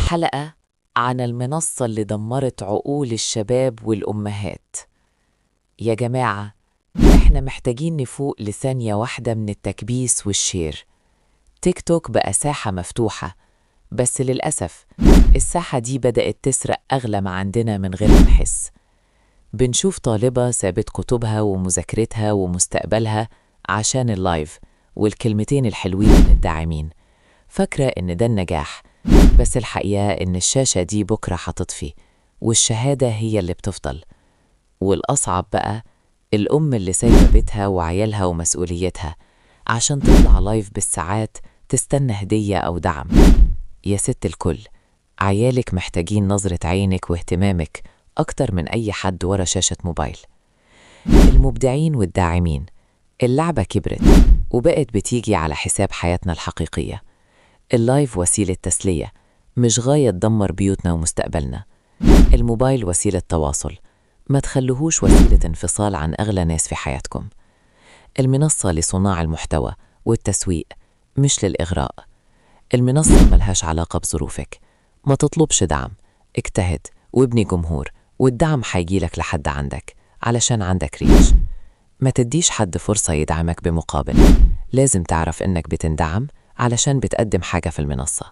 حلقة عن المنصة اللي دمرت عقول الشباب والأمهات. يا جماعة، احنا محتاجين نفوق لثانية واحدة من التكبيس وال share. تيك توك بقى ساحة مفتوحة، بس للأسف الساحة دي بدأت تسرق أغلى ما عندنا من غير ما نحس. بنشوف طالبة سابت كتبها ومذاكرتها ومستقبلها عشان ال live والكلمتين الحلوين من الداعمين، فاكرة إن ده النجاح، بس الحقيقة إن الشاشة دي بكرة هتطفي والشهادة هي اللي بتفضل. والأصعب بقى الأم اللي سايبة بيتها وعيالها ومسؤوليتها عشان تطلع live بالساعات تستنى هدية أو دعم. يا ست الكل، عيالك محتاجين نظرة عينك واهتمامك أكتر من أي حد ورا شاشة موبايل. المبدعين والداعمين، اللعبة كبرت وبقت بتيجي على حساب حياتنا الحقيقية. ال live وسيلة تسلية، مش غاية تدمر بيوتنا ومستقبلنا. الموبايل وسيلة تواصل، ما تخلوهوش وسيلة انفصال عن أغلى ناس في حياتكم. المنصة لصناع المحتوى والتسويق، مش للإغراء. المنصة ملهاش علاقة بظروفك. ما تطلبش دعم، اجتهد وابني جمهور، والدعم هيجيلك لحد عندك علشان عندك reach. ما تديش حد فرصة يدعمك بمقابل. لازم تعرف إنك بتندعم علشان بتقدم حاجة في المنصة.